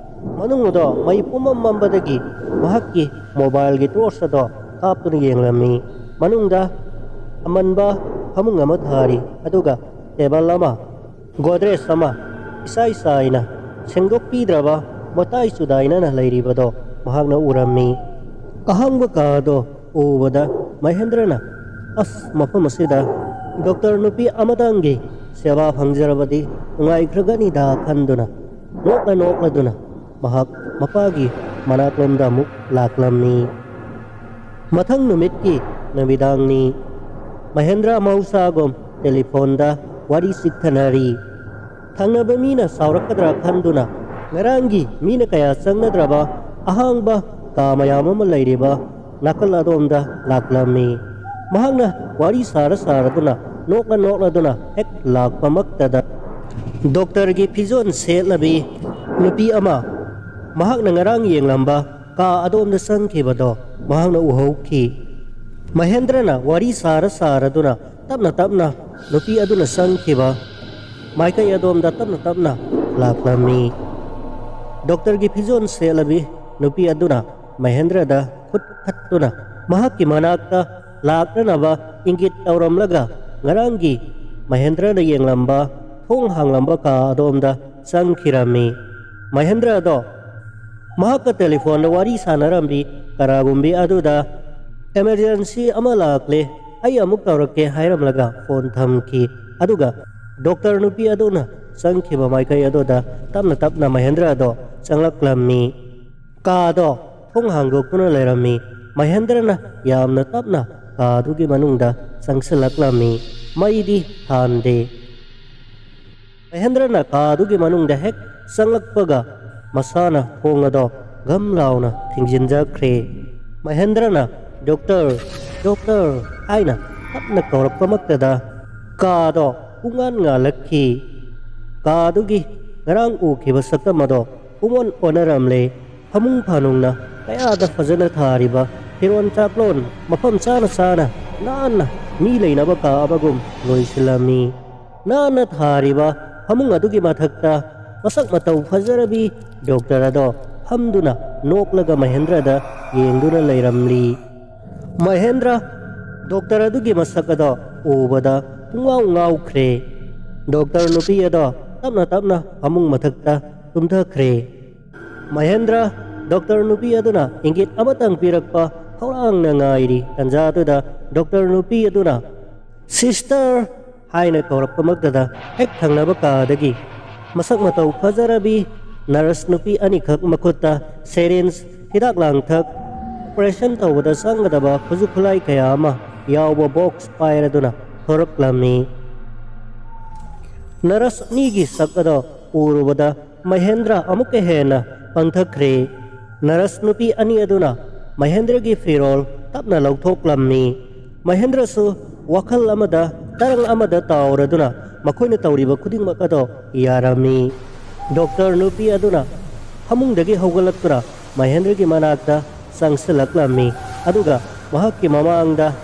ꯃꯅꯨꯡ ꯑꯗꯣ ꯃꯩ ꯄꯨꯝꯃꯝ ꯃꯝꯕꯗꯒꯤ ꯃꯍꯥꯛꯀꯤ ꯃꯣꯕꯥꯏꯜꯒꯤ ꯇꯣꯔꯆ ꯑꯗꯣ ꯀꯥꯞꯇꯨꯅ ꯌꯦꯡꯂꯝꯃꯤ꯫ ꯃꯅꯨꯡꯗ ꯑꯃꯟꯕ ꯐꯃꯨꯡ ꯑꯃ ꯊꯥꯔꯤ, ꯑꯗꯨꯒ ꯇꯦꯕꯜ ꯑꯃ, ꯒꯣꯗ꯭ꯔꯦꯖ ꯑꯃ ꯏꯁꯥꯏ ꯆꯥꯏꯅ ꯁꯦꯡꯗꯣꯛꯄꯤꯗ꯭ꯔꯕ ꯃꯇꯥꯏ ꯆꯨꯗꯥꯏꯅꯅ ꯂꯩꯔꯤꯕꯗꯣ ꯃꯍꯥꯛꯅ ꯎꯔꯝꯃꯤ꯫ ꯑꯍꯥꯡꯕ ꯀꯥ ꯑꯗꯣ ꯎꯕꯗ ꯃꯍꯦꯟꯗ꯭ꯔꯅ, "ꯑꯁ, ꯃꯐꯝ ꯑꯁꯤꯗ ꯗꯣꯛꯇꯔ ꯅꯨꯄꯤ ꯑꯃꯇꯪꯒꯤ ꯁꯦꯕꯥ ꯐꯪꯖꯔꯕꯗꯤ ꯅꯨꯡꯉꯥꯏꯈ꯭ꯔꯒꯅꯤꯗ" ꯈꯟꯗꯨꯅ ꯅꯣꯛꯂ ꯅꯣꯛꯂꯗꯨꯅ ꯃꯍꯥꯛ ꯃꯄꯥꯒꯤ ꯃꯅꯥꯛꯂꯣꯝꯗ ꯑꯃꯨꯛ ꯂꯥꯛꯂꯝꯃꯤ꯫ ꯃꯊꯪ ꯅꯨꯃꯤꯠꯀꯤ ꯅꯨꯃꯤꯗꯥꯡꯅꯤ꯫ ꯃꯍꯦꯟꯗ꯭ꯔ ꯃꯍꯧꯁꯥꯒꯨꯝ ꯇꯦꯂꯤꯐꯣꯟꯗ ꯋꯥꯔꯤ ꯆꯤꯛꯊꯅꯔꯤ꯫ ꯊꯪꯅꯕ ꯃꯤꯅ ꯁꯥꯎꯔꯛꯀꯗ꯭ꯔꯥ ꯈꯟꯗꯨꯅ ꯉꯔꯥꯡꯒꯤ ꯃꯤꯅ ꯀꯌꯥ ꯆꯪꯅꯗ꯭ꯔꯕ ꯑꯍꯥꯡꯕ ꯀꯥ ꯃꯌꯥꯝ ꯑꯃ ꯂꯩꯔꯤꯕ ꯅꯥꯀꯜ ꯑꯗꯣꯝꯗ ꯂꯥꯛꯂꯝꯃꯤ꯫ ꯃꯍꯥꯛꯅ ꯋꯥꯔꯤ ꯁꯥꯔ ꯁꯥꯔꯗꯨꯅ ꯅꯣꯛꯂ ꯅꯣꯛꯂꯗꯨꯅ ꯍꯦꯛ ꯂꯥꯛꯄꯃꯛꯇꯗ ꯗꯣꯛꯇꯔꯒꯤ ꯐꯤꯖꯣꯜ ꯁꯦꯠꯂꯕꯤ ꯅꯨꯄꯤ ꯑꯃ ꯃꯍꯥꯛꯅ ꯉꯔꯥꯡ ꯌꯦꯡꯂꯝꯕ ꯀꯥ ꯑꯗꯣꯝꯗ ꯆꯪꯈꯤꯕꯗꯣ ꯃꯍꯥꯛꯅ ꯎꯍꯧꯈꯤ꯫ ꯃꯍꯦꯟꯗ꯭ꯔꯅ ꯋꯥꯔꯤ ꯁꯥꯔ ꯁꯥꯔꯗꯨꯅ ꯇꯞꯅ ꯇꯞꯅ ꯅꯨꯄꯤ ꯑꯗꯨꯅ ꯆꯪꯈꯤꯕ ꯃꯥꯏꯀꯩ ꯑꯗꯣꯝꯗ ꯇꯞꯅ ꯇꯞꯅ ꯂꯥꯛꯂꯝꯃꯤ꯫ ꯗꯣꯛꯇꯔꯒꯤ ꯐꯤꯖꯣꯜ ꯁꯦꯠꯂꯕꯤ ꯅꯨꯄꯤ ꯑꯗꯨꯅ ꯃꯍꯦꯟꯗ꯭ꯔꯗ ꯈꯨꯠ ꯈꯠꯇꯨꯅ ꯃꯍꯥꯛꯀꯤ ꯃꯅꯥꯛꯇ ꯂꯥꯛꯅꯅꯕ ꯏꯪꯒꯤꯠ ꯇꯧꯔꯝꯂꯒ ꯉꯔꯥꯡꯒꯤ ꯃꯍꯦꯟꯗ꯭ꯔꯅ ꯌꯦꯡꯂꯝꯕ ꯊꯣꯡ ꯍꯥꯡꯂꯝꯕ ꯀꯥ ꯑꯗꯣꯝꯗ ꯆꯪꯈꯤꯔꯝꯃꯤ꯫ ꯃꯍꯦꯟꯗ꯭ꯔ ꯑꯗꯣ ꯃꯍꯥꯛꯀ ꯇꯦꯂꯤꯐꯣꯟꯗ ꯋꯥꯔꯤ ꯁꯥꯟꯅꯔꯝꯕꯤ ꯀꯅꯥꯒꯨꯝꯕꯤ ꯑꯗꯨꯗ "ꯑꯦꯃꯔꯖꯦꯟꯁꯤ ꯑꯃ ꯂꯥꯛꯂꯦ, ꯑꯩ ꯑꯃꯨꯛ ꯇꯧꯔꯛꯀꯦ" ꯍꯥꯏꯔꯝꯂꯒ ꯐꯣꯟ ꯊꯝꯈꯤ꯫ ꯑꯗꯨꯒ ꯗꯣꯛꯇꯔ ꯅꯨꯄꯤ ꯑꯗꯨꯅ ꯆꯪꯈꯤꯕ ꯃꯥꯏꯀꯩ ꯑꯗꯨꯗ ꯇꯞꯅ ꯇꯞꯅ ꯃꯍꯦꯟꯗ꯭ꯔ ꯑꯗꯣ ꯆꯪꯂꯛꯂꯝꯃꯤ꯫ ꯀꯥꯗꯣ ꯊꯣꯡ ꯍꯥꯡꯗꯣꯛꯇꯨꯅ ꯂꯩꯔꯝꯃꯤ꯫ ꯃꯍꯦꯟꯗ꯭ꯔꯅ ꯌꯥꯝꯅ ꯇꯞꯅ ꯀꯥꯗꯨꯒꯤ ꯃꯅꯨꯡꯗ ꯆꯪꯁꯤꯜꯂꯛꯂꯝꯃꯤ꯫ ꯃꯩꯗꯤ ꯊꯥꯟꯗꯦ꯫ ꯃꯍꯦꯟꯗ꯭ꯔꯅ ꯀꯥꯗꯨꯒꯤ ꯃꯅꯨꯡꯗ ꯍꯦꯛ ꯆꯪꯂꯛꯄꯒ ꯃꯁꯥꯅ ꯊꯣꯡ ꯑꯗꯣ ꯒꯝ ꯂꯥꯎꯅ ꯊꯤꯡꯖꯤꯟꯖꯈ꯭ꯔꯦ꯫ ꯃꯍꯦꯟꯗ꯭ꯔꯅ "ꯗꯣꯛꯇꯔ, ꯗꯣꯛꯇꯔ" ꯍꯥꯏꯅ ꯇꯞꯅ ꯀꯧꯔꯛꯄꯃꯛꯇꯗ ꯀꯥꯗꯣ ꯄꯨꯡꯉꯥꯟ ꯉꯥꯜꯂꯛꯈꯤ꯫ ꯀꯥꯗꯨꯒꯤ ꯉꯔꯥꯡ ꯎꯈꯤꯕ ꯁꯛꯇꯝ ꯑꯗꯣ ꯄꯨꯡꯑꯣꯟ ꯑꯣꯟꯅꯔꯝꯂꯦ꯫ ꯐꯃꯨꯡ ꯐꯥꯅꯨꯡꯅ ꯀꯌꯥꯗ ꯐꯖꯅ ꯊꯥꯔꯤꯕ ꯐꯤꯔꯣꯟ ꯆꯥꯛꯂꯣꯟ ꯃꯐꯝ ꯆꯥꯅ ꯆꯥꯅ ꯅꯥꯟꯅ ꯃꯤ ꯂꯩꯅꯕ ꯀꯥ ꯑꯃꯒꯨꯝ ꯂꯣꯏꯁꯤꯜꯂꯝꯃꯤ꯫ ꯅꯥꯟꯅ ꯊꯥꯔꯤꯕ ꯐꯃꯨꯡ ꯑꯗꯨꯒꯤ ꯃꯊꯛꯇ ꯃꯁꯛ ꯃꯇꯧ ꯐꯖꯔꯕꯤ ꯗꯣꯛꯇꯔ ꯑꯗꯣ ꯐꯝꯗꯨꯅ ꯅꯣꯛꯂꯒ ꯃꯍꯦꯟꯗ꯭ꯔꯗ ꯌꯦꯡꯗꯨꯅ ꯂꯩꯔꯝꯂꯤ꯫ ꯃꯍꯦꯟꯗ꯭ꯔ ꯗꯣꯛꯇꯔ ꯑꯗꯨꯒꯤ ꯃꯁꯛ ꯑꯗꯣ ꯎꯕꯗ ꯄꯨꯡꯉꯥꯎ ꯉꯥꯎꯈ꯭ꯔꯦ꯫ ꯗꯣꯛꯇꯔ ꯅꯨꯄꯤ ꯑꯗꯣ ꯇꯞꯅ ꯇꯞꯅ ꯐꯃꯨꯡ ꯃꯊꯛꯇ ꯇꯨꯝꯊꯈ꯭ꯔꯦ꯫ ꯃꯍꯦꯟꯗ꯭ꯔ ꯗꯣꯛꯇꯔ ꯅꯨꯄꯤ ꯑꯗꯨꯅ ꯏꯪꯒꯤꯠ ꯑꯃꯇꯪ ꯄꯤꯔꯛꯄ ꯈꯧꯔꯥꯡꯅ ꯉꯥꯏꯔꯤ꯫ ꯇꯟꯖꯥꯗꯨꯗ ꯗꯣꯛꯇꯔ ꯅꯨꯄꯤ ꯑꯗꯨꯅ "ꯁꯤꯁꯇꯔ" ꯍꯥꯏꯅ ꯀꯧꯔꯛꯄꯃꯛꯇꯗ ꯍꯦꯛ ꯊꯪꯅꯕ ꯀꯥꯗꯒꯤ ꯃꯁꯛ ꯃꯇꯧ ꯐꯖꯔꯕꯤ ꯅꯔꯁ ꯅꯨꯄꯤ ꯑꯅꯤꯈꯛ, ꯃꯈꯨꯠꯇ ꯁꯦꯔꯤꯟꯖ, ꯍꯤꯗꯥꯛ ꯂꯥꯡꯊꯛ, ꯑꯣꯄꯔꯦꯁꯟ ꯇꯧꯕꯗ ꯆꯪꯒꯗꯕ ꯈꯨꯠꯁꯨ ꯈꯨꯠꯂꯥꯏ ꯀꯌꯥ ꯑꯃ ꯌꯥꯎꯕ ꯕꯣꯛꯁ ꯄꯥꯏꯔꯗꯨꯅ ꯊꯣꯔꯛꯂꯝꯃꯤ꯫ ꯅꯔꯁ ꯑꯅꯤꯒꯤ ꯁꯛ ꯑꯗꯣ ꯎꯔꯨꯕꯗ ꯃꯍꯦꯟꯗ꯭ꯔ ꯑꯃꯨꯛꯀ ꯍꯦꯟꯅ ꯄꯪꯊꯈ꯭ꯔꯦ꯫ ꯅꯔꯁ ꯅꯨꯄꯤ ꯑꯅꯤ ꯑꯗꯨꯅ ꯃꯍꯦꯟꯗ꯭ꯔꯒꯤ ꯐꯤꯔꯣꯜ ꯇꯞꯅ ꯂꯧꯊꯣꯛꯂꯝꯃꯤ꯫ ꯃꯍꯦꯟꯗ꯭ꯔꯁꯨ ꯋꯥꯈꯜ ꯑꯃꯗ, ꯇꯔꯪ ꯑꯃꯗ ꯇꯥꯎꯔꯗꯨꯅ ꯃꯈꯣꯏꯅ ꯇꯧꯔꯤꯕ ꯈꯨꯗꯤꯡꯃꯛ ꯑꯗꯣ ꯌꯥꯔꯝꯃꯤ꯫ ꯗꯣꯛꯇꯔ ꯅꯨꯄꯤ ꯑꯗꯨꯅ ꯐꯃꯨꯡꯗꯒꯤ ꯍꯧꯒꯠꯂꯛꯇꯨꯅ ꯃꯍꯦꯟꯗ꯭ꯔꯒꯤ ꯃꯅꯥꯛꯇ ꯆꯪꯁꯤꯜꯂꯛꯂꯝꯃꯤ, ꯑꯗꯨꯒ ꯃꯍꯥꯛꯀꯤ ꯃꯃꯥꯡꯗ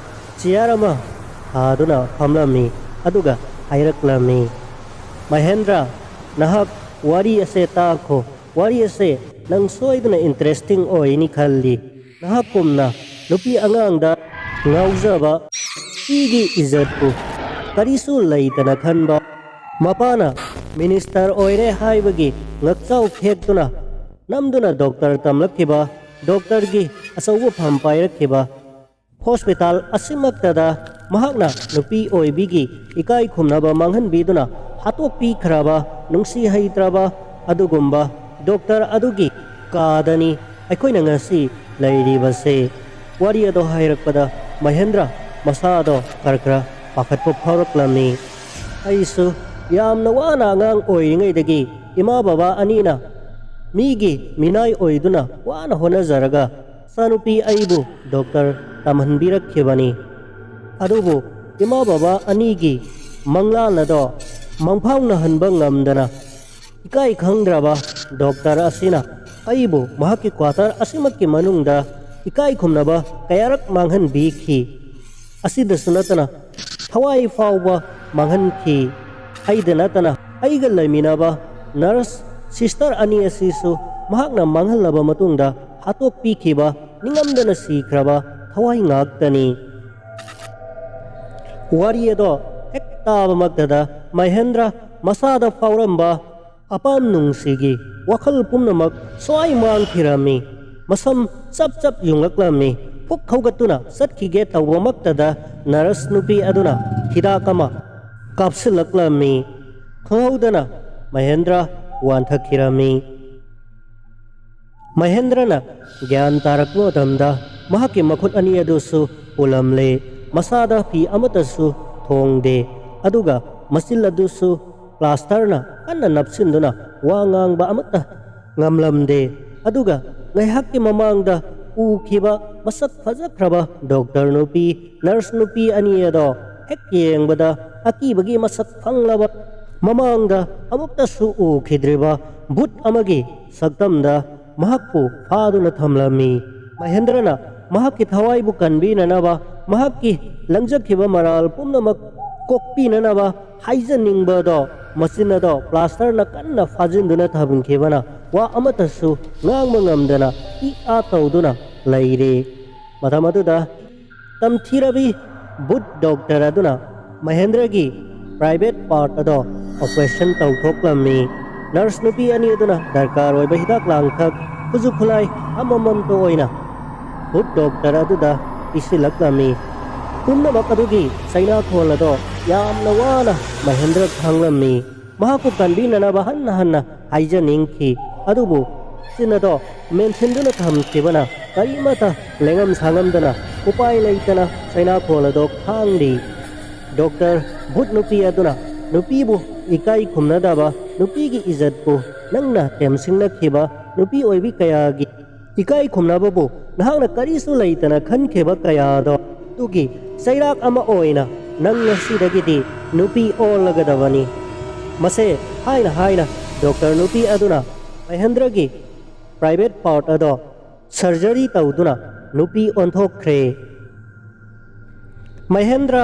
ꯆꯤꯌꯥꯔ ꯑꯃ ꯊꯥꯗꯨꯅ ꯐꯝꯂꯝꯃꯤ, ꯑꯗꯨꯒ ꯍꯥꯏꯔꯛꯂꯝꯃꯤ, "ꯃꯍꯦꯟꯗ꯭ꯔ, ꯅꯍꯥꯛ ꯋꯥꯔꯤ ꯑꯁꯦ ꯇꯥꯈꯣ꯫ ꯋꯥꯔꯤ ꯑꯁꯦ ꯅꯪ ꯁꯣꯏꯗꯅ ꯏꯟꯇꯔꯦꯁꯇꯤꯡ ꯑꯣꯏꯅꯤ ꯈꯜꯂꯤ꯫ ꯅꯍꯥꯛꯀꯨꯝꯅ ꯅꯨꯄꯤ ꯑꯉꯥꯡꯗ ꯉꯥꯎꯖꯕ, ꯅꯨꯄꯤꯒꯤ ꯏꯖꯠꯄꯨ ꯀꯔꯤꯁꯨ ꯂꯩꯇꯅ ꯈꯟꯕ, ꯃꯄꯥꯅ ꯃꯤꯅꯤꯁꯇꯔ ꯑꯣꯏꯔꯦ ꯍꯥꯏꯕꯒꯤ ꯉꯛꯆꯥꯎ ꯊꯦꯛꯇꯨꯅ ꯅꯝꯗꯨꯅ ꯗꯣꯛꯇꯔ ꯇꯝꯂꯛꯈꯤꯕ, ꯗꯣꯛꯇꯔꯒꯤ ꯑꯆꯧꯕ ꯐꯝ ꯄꯥꯏꯔꯛꯈꯤꯕ, ꯍꯣꯁꯄꯤꯇꯥꯜ ꯑꯁꯤꯃꯛꯇꯗ ꯃꯍꯥꯛꯅ ꯅꯨꯄꯤ ꯑꯣꯏꯕꯤꯒꯤ ꯏꯀꯥꯏ ꯈꯨꯝꯅꯕ ꯃꯥꯡꯍꯟꯕꯤꯗꯨꯅ ꯍꯥꯠꯇꯣꯛꯄꯤꯈ꯭ꯔꯕ ꯅꯨꯡꯁꯤ ꯍꯩꯇ꯭ꯔꯕ ꯑꯗꯨꯒꯨꯝꯕ ꯗꯣꯛꯇꯔ ꯑꯗꯨꯒꯤ ꯀꯥꯗꯅꯤ ꯑꯩꯈꯣꯏꯅ ꯉꯁꯤ ꯂꯩꯔꯤꯕꯁꯦ꯫ ꯋꯥꯔꯤ ꯑꯗꯣ ꯍꯥꯏꯔꯛꯄꯗ ꯃꯍꯦꯟꯗ꯭ꯔ ꯃꯁꯥꯗꯣ ꯈꯔ ꯈꯔ ꯄꯥꯈꯠꯄ ꯐꯥꯎꯔꯛꯂꯝꯃꯤ꯫ ꯑꯩꯁꯨ ꯌꯥꯝꯅ ꯋꯥꯅ ꯑꯉꯥꯡ ꯑꯣꯏꯔꯤꯉꯩꯗꯒꯤ ꯏꯃꯥ ꯕꯕꯥ ꯑꯅꯤꯅ ꯃꯤꯒꯤ ꯃꯤꯅꯥꯏ ꯑꯣꯏꯗꯨꯅ ꯋꯥꯅ ꯍꯣꯠꯅꯖꯔꯒ ꯏꯆꯥꯅꯨꯄꯤ ꯑꯩꯕꯨ ꯗꯣꯛꯇꯔ ꯇꯝꯍꯟꯕꯤꯔꯛꯈꯤꯕꯅꯤ꯫ ꯑꯗꯨꯕꯨ ꯏꯃꯥ ꯕꯕꯥ ꯑꯅꯤꯒꯤ ꯃꯪꯂꯥꯟ ꯑꯗꯣ ꯃꯪꯐꯥꯎꯅꯍꯟꯕ ꯉꯝꯗꯅ ꯏꯀꯥꯏ ꯈꯪꯗ꯭ꯔꯕ ꯗꯣꯛꯇꯔ ꯑꯁꯤꯅ ꯑꯩꯕꯨ ꯃꯍꯥꯛꯀꯤ ꯀ꯭ꯋꯥꯇꯔ ꯑꯁꯤꯃꯛꯀꯤ ꯃꯅꯨꯡꯗ ꯏꯀꯥꯏ ꯈꯨꯝꯅꯕ ꯀꯌꯥꯔꯛ ꯃꯥꯡꯍꯟꯕꯤꯈꯤ꯫ ꯑꯁꯤꯗꯁꯨ ꯅꯠꯇꯅ ꯊꯋꯥꯏ ꯐꯥꯎꯕ ꯃꯥꯡꯍꯟꯈꯤ꯫ ꯑꯩꯗ ꯅꯠꯇꯅ ꯑꯩꯒ ꯂꯩꯃꯤꯟꯅꯕ ꯅꯔꯁ ꯁꯤꯁꯇꯔ ꯑꯅꯤ ꯑꯁꯤꯁꯨ ꯃꯍꯥꯛꯅ ꯃꯥꯡꯍꯜꯂꯕ ꯃꯇꯨꯡꯗ ꯍꯥꯠꯇꯣꯛꯄꯤꯈꯤꯕ, ꯅꯤꯡꯉꯝꯗꯅ ꯁꯤꯈ꯭ꯔꯕ ꯊꯋꯥꯏ ꯉꯥꯛꯇꯅꯤ꯫ ꯋꯥꯔꯤ ꯑꯗꯣ ꯍꯦꯛ ꯇꯥꯕꯃꯛꯇꯗ ꯃꯍꯦꯟꯗ꯭ꯔ ꯃꯁꯥꯗ ꯐꯥꯎꯔꯝꯕ ꯑꯄꯥꯝ ꯅꯨꯡꯁꯤꯒꯤ ꯋꯥꯈꯜ ꯄꯨꯝꯅꯃꯛ ꯁ꯭ꯋꯥꯏ ꯃꯥꯡꯈꯤꯔꯝꯃꯤ꯫ ꯃꯁꯝ ꯆꯞ ꯆꯞ ꯌꯨꯡꯂꯛꯂꯝꯃꯤ꯫ ꯐꯨꯛ ꯍꯧꯒꯠꯇꯨꯅ ꯆꯠꯈꯤꯒꯦ ꯇꯧꯕꯃꯛꯇꯗ ꯅꯔꯁ ꯅꯨꯄꯤ ꯑꯗꯨꯅ ꯍꯤꯗꯥꯛ ꯑꯃ ꯀꯥꯞꯁꯤꯜꯂꯛꯂꯝꯃꯤ꯫ ꯈꯪꯍꯧꯗꯅ ꯃꯍꯦꯟꯗ꯭ꯔ ꯋꯥꯟꯊꯈꯤꯔꯝꯃꯤ꯫ ꯃꯍꯦꯟꯗ꯭ꯔꯅ ꯒ꯭ꯌꯥꯟ ꯇꯥꯔꯛꯄ ꯃꯇꯝꯗ ꯃꯍꯥꯛꯀꯤ ꯃꯈꯨꯠ ꯑꯅꯤ ꯑꯗꯨꯁꯨ ꯄꯨꯜꯂꯝꯂꯦ꯫ ꯃꯁꯥꯗ ꯐꯤ ꯑꯃꯠꯇꯁꯨ ꯊꯣꯡꯗꯦ꯫ ꯑꯗꯨꯒ ꯃꯆꯤꯜ ꯑꯗꯨꯁꯨ ꯄ꯭ꯂꯥꯁꯇꯔꯅ ꯀꯟꯅ ꯅꯞꯁꯤꯟꯗꯨꯅ ꯋꯥ ꯉꯥꯡꯕ ꯑꯃꯠꯇ ꯉꯝꯂꯝꯗꯦ꯫ ꯑꯗꯨꯒ ꯉꯥꯏꯍꯥꯛꯀꯤ ꯃꯃꯥꯡꯗ ꯎꯈꯤꯕ ꯃꯁꯛ ꯐꯖꯈ꯭ꯔꯕ ꯗꯣꯛꯇꯔ ꯅꯨꯄꯤ, ꯅꯔꯁ ꯅꯨꯄꯤ ꯑꯅꯤ ꯑꯗꯣ ꯍꯦꯛ ꯌꯦꯡꯕꯗ ꯑꯀꯤꯕꯒꯤ ꯃꯁꯛ ꯐꯪꯂꯕ, ꯃꯃꯥꯡꯗ ꯑꯃꯨꯛꯇꯁꯨ ꯎꯈꯤꯗ꯭ꯔꯤꯕ ꯚꯨꯠ ꯑꯃꯒꯤ ꯁꯛꯇꯝꯗ ꯃꯍꯥꯛꯄꯨ ꯐꯥꯗꯨꯅ ꯊꯝꯂꯝꯃꯤ꯫ ꯃꯍꯦꯟꯗ꯭ꯔꯅ ꯃꯍꯥꯛꯀꯤ ꯊꯋꯥꯏꯕꯨ ꯀꯟꯕꯤꯅꯅꯕ, ꯃꯍꯥꯛꯀꯤ ꯂꯪꯖꯈꯤꯕ ꯃꯔꯥꯜ ꯄꯨꯝꯅꯃꯛ ꯀꯣꯛꯄꯤꯅꯅꯕ ꯍꯥꯏꯖꯅꯤꯡꯕꯗꯣ, ꯃꯆꯤꯟ ꯑꯗꯣ ꯄ꯭ꯂꯥꯁꯇꯔꯅ ꯀꯟꯅ ꯐꯥꯖꯤꯟꯗꯨꯅ ꯊꯝꯈꯤꯕꯅ ꯋꯥ ꯑꯃꯠꯇꯁꯨ ꯉꯥꯡꯕ ꯉꯝꯗꯅ ꯏ ꯑꯥ ꯇꯧꯗꯨꯅ ꯂꯩꯔꯦ꯫ ꯃꯇꯝ ꯑꯗꯨꯗ ꯇꯝꯊꯤꯔꯕꯤ ꯚꯨꯠ ꯗꯣꯛꯇꯔ ꯑꯗꯨꯅ ꯃꯍꯦꯟꯗ꯭ꯔꯒꯤ ꯄ꯭ꯔꯥꯏꯚꯦꯠ ꯄꯥꯔꯠ ꯑꯗꯣ ꯑꯣꯄꯔꯦꯁꯟ ꯇꯧꯊꯣꯛꯂꯝꯃꯤ꯫ ꯅꯔꯁ ꯅꯨꯄꯤ ꯑꯅꯤ ꯑꯗꯨꯅ ꯗꯔꯀꯥꯔ ꯑꯣꯏꯕ ꯍꯤꯗꯥꯛ ꯂꯥꯡꯊꯛ, ꯈꯨꯠꯁꯨ ꯈꯨꯠꯂꯥꯏ ꯑꯃꯃꯝꯇ ꯑꯣꯏꯅ ꯚꯨꯠ ꯗꯣꯛꯇꯔ ꯑꯗꯨꯗ ꯄꯤꯁꯤꯜꯂꯛꯂꯝꯃꯤ꯫ ꯄꯨꯝꯅꯃꯛ ꯑꯗꯨꯒꯤ ꯆꯩꯅꯥꯈꯣꯜ ꯑꯗꯣ ꯌꯥꯝꯅ ꯋꯥꯅ ꯃꯍꯦꯟꯗ꯭ꯔ ꯈꯥꯡꯂꯝꯃꯤ꯫ ꯃꯍꯥꯛꯄꯨ ꯀꯟꯕꯤꯅꯅꯕ ꯍꯟꯅ ꯍꯟꯅ ꯍꯥꯏꯖꯅꯤꯡꯈꯤ, ꯑꯗꯨꯕꯨ ꯆꯤꯟ ꯑꯗꯣ ꯃꯦꯟꯁꯤꯟꯗꯨꯅ ꯊꯝꯈꯤꯕꯅ ꯀꯔꯤꯃꯠꯇ ꯂꯦꯡꯉꯝ ꯁꯥꯉꯝꯗꯅ ꯎꯄꯥꯏ ꯂꯩꯇꯅ ꯆꯩꯅꯥꯈꯣꯜ ꯑꯗꯣ ꯈꯥꯡꯂꯤ꯫ ꯗꯣꯛꯇꯔ ꯚꯨꯠ ꯅꯨꯄꯤ ꯑꯗꯨꯅ ꯅꯨꯄꯤꯕꯨ ꯏꯀꯥꯏ ꯈꯨꯝꯅꯗꯕ, ꯅꯨꯄꯤꯒꯤ ꯏꯖꯠꯄꯨ ꯅꯪꯅ ꯇꯦꯝꯁꯤꯡꯅꯈꯤꯕ ꯅꯨꯄꯤ ꯑꯣꯏꯕꯤ ꯀꯌꯥꯒꯤ ꯏꯀꯥꯏ ꯈꯨꯝꯅꯕꯕꯨ ꯅꯍꯥꯛꯅ ꯀꯔꯤꯁꯨ ꯂꯩꯇꯅ ꯈꯟꯈꯤꯕ ꯀꯌꯥꯗꯣ ꯑꯗꯨꯒꯤ ꯆꯩꯔꯥꯛ ꯑꯃ ꯑꯣꯏꯅ ꯅꯪ ꯉꯁꯤꯗꯒꯤꯗꯤ ꯅꯨꯄꯤ ꯑꯣꯜꯂꯒꯗꯕꯅꯤ꯫ ꯃꯁꯦ ꯍꯥꯏꯅ ꯍꯥꯏꯅ ꯗꯣꯛꯇꯔ ꯅꯨꯄꯤ ꯑꯗꯨꯅ ꯃꯍꯦꯟꯗ꯭ꯔꯒꯤ ꯄ꯭ꯔꯥꯏꯚꯦꯠ ꯄꯥꯔꯠ ꯑꯗꯣ ꯁꯔꯖꯔꯤ ꯇꯧꯗꯨꯅ ꯅꯨꯄꯤ ꯑꯣꯟꯊꯣꯛꯈ꯭ꯔꯦ꯫ ꯃꯍꯦꯟꯗ꯭ꯔ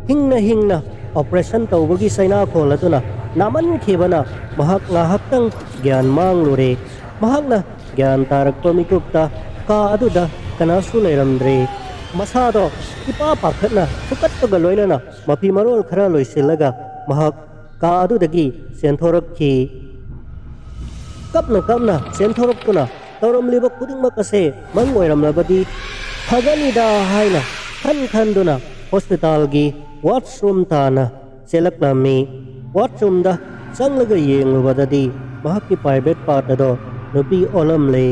ꯍꯤꯡꯅ ꯍꯤꯡꯅ ꯑꯣꯄꯔꯦꯁꯟ ꯇꯧꯕꯒꯤ ꯆꯩꯅꯥꯈꯣꯜ ꯑꯗꯨꯅ ꯅꯥꯃꯟꯈꯤꯕꯅ ꯃꯍꯥꯛ ꯉꯥꯏꯍꯥꯛꯇꯪ ꯒ꯭ꯌꯥꯟ ꯃꯥꯡꯂꯨꯔꯦ꯫ ꯃꯍꯥꯛꯅ ꯒ꯭ꯌꯥꯟ ꯇꯥꯔꯛꯄ ꯃꯤꯀꯨꯞꯇ ꯀꯥ ꯑꯗꯨꯗ ꯀꯅꯥꯁꯨ ꯂꯩꯔꯝꯗ꯭ꯔꯦ꯫ ꯃꯁꯥꯗꯣ ꯏꯄꯥ ꯄꯥꯈꯠꯅ ꯊꯨꯀꯠꯄꯒ ꯂꯣꯏꯅꯅ ꯃꯐꯤ ꯃꯔꯣꯜ ꯈꯔ ꯂꯣꯏꯁꯤꯜꯂꯒ ꯃꯍꯥꯛ ꯀꯥ ꯑꯗꯨꯗꯒꯤ ꯆꯦꯟꯊꯣꯔꯛꯈꯤ꯫ ꯀꯞꯅ ꯀꯞꯅ ꯆꯦꯟꯊꯣꯔꯛꯇꯨꯅ ꯇꯧꯔꯝꯂꯤꯕ ꯈꯨꯗꯤꯡꯃꯛ ꯑꯁꯦ ꯃꯪ ꯑꯣꯏꯔꯝꯂꯕꯗꯤ ꯐꯒꯅꯤꯗ ꯍꯥꯏꯅ ꯈꯟ ꯈꯟꯗꯨꯅ ꯍꯣꯁꯄꯤꯇꯥꯜꯒꯤ ꯋꯥꯁꯔꯨꯝ ꯇꯥꯅ ꯆꯦꯜꯂꯛꯂꯝꯃꯤ꯫ ꯋꯥꯁꯔꯨꯝꯗ ꯆꯪꯂꯒ ꯌꯦꯡꯂꯨꯕꯗꯗꯤ ꯃꯍꯥꯛꯀꯤ ꯄ꯭ꯔꯥꯏꯚꯦꯠ ꯄꯥꯔꯠ ꯑꯗꯣ ꯅꯨꯄꯤ ꯑꯣꯜꯂꯝꯂꯦ꯫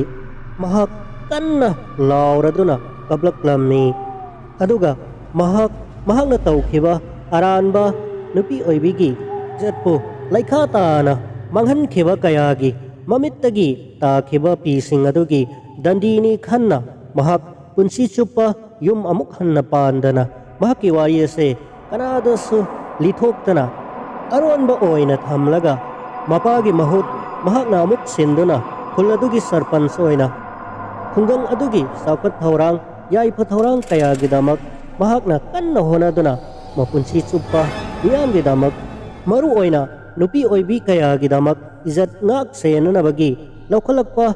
ꯃꯍꯥꯛ ꯀꯟꯅ ꯂꯥꯎꯔꯗꯨꯅ ꯀꯞꯂꯛꯂꯝꯃꯤ꯫ ꯑꯗꯨꯒ ꯃꯍꯥꯛ ꯃꯍꯥꯛꯅ ꯇꯧꯈꯤꯕ ꯑꯔꯥꯟꯕ ꯅꯨꯄꯤ ꯑꯣꯏꯕꯤꯒꯤ ꯏꯖꯠꯄꯨ ꯂꯩꯈꯥ ꯇꯥꯅ ꯃꯥꯡꯍꯟꯈꯤꯕ ꯀꯌꯥꯒꯤ ꯃꯃꯤꯠꯇꯒꯤ ꯇꯥꯈꯤꯕ ꯄꯤꯁꯤꯡ ꯑꯗꯨꯒꯤ ꯗꯟꯗꯤꯅꯤ ꯈꯟꯅ ꯃꯍꯥꯛ ꯄꯨꯟꯁꯤ ꯆꯨꯞꯄ ꯌꯨꯝ ꯑꯃꯨꯛ ꯍꯟꯅ ꯄꯥꯟꯗꯅ ꯃꯍꯥꯛꯀꯤ ꯋꯥꯔꯤ ꯑꯁꯦ ꯀꯅꯥꯗꯁꯨ ꯂꯤꯊꯣꯛꯇꯅ ꯑꯔꯣꯟꯕ ꯑꯣꯏꯅ ꯊꯝꯂꯒ ꯃꯄꯥꯒꯤ ꯃꯍꯨꯠ ꯃꯍꯥꯛꯅ ꯑꯃꯨꯛ ꯁꯤꯟꯗꯨꯅ ꯈꯨꯜ ꯑꯗꯨꯒꯤ ꯁꯔꯄꯟꯁ ꯑꯣꯏꯅ ꯈꯨꯡꯒꯪ ꯑꯗꯨꯒꯤ ꯆꯥꯎꯈꯠ ꯊꯧꯔꯥꯡ, ꯌꯥꯏꯐ ꯊꯧꯔꯥꯡ ꯀꯌꯥꯒꯤꯗꯃꯛ ꯃꯍꯥꯛꯅ ꯀꯟꯅ ꯍꯣꯠꯅꯗꯨꯅ ꯃꯄꯨꯟꯁꯤ ꯆꯨꯞꯄ ꯃꯤꯌꯥꯝꯒꯤꯗꯃꯛ, ꯃꯔꯨ ꯑꯣꯏꯅ ꯅꯨꯄꯤ ꯑꯣꯏꯕꯤ ꯀꯌꯥꯒꯤꯗꯃꯛ ꯏꯖꯠ ꯉꯥꯛ ꯁꯦꯟꯅꯅꯕꯒꯤ ꯂꯧꯈꯠꯂꯛꯄ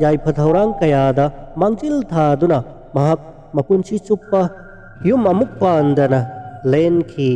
ꯌꯥꯏꯐ ꯊꯧꯔꯥꯡ ꯀꯌꯥꯗ ꯃꯥꯡꯖꯤꯜ ꯊꯥꯗꯨꯅ ꯃꯍꯥꯛ ꯃꯄꯨꯟꯁꯤ ꯆꯨꯞꯄ ꯌꯨꯝ ꯑꯃꯨꯛ ꯄꯥꯟꯗꯅ ꯂꯦꯟꯈꯤ꯫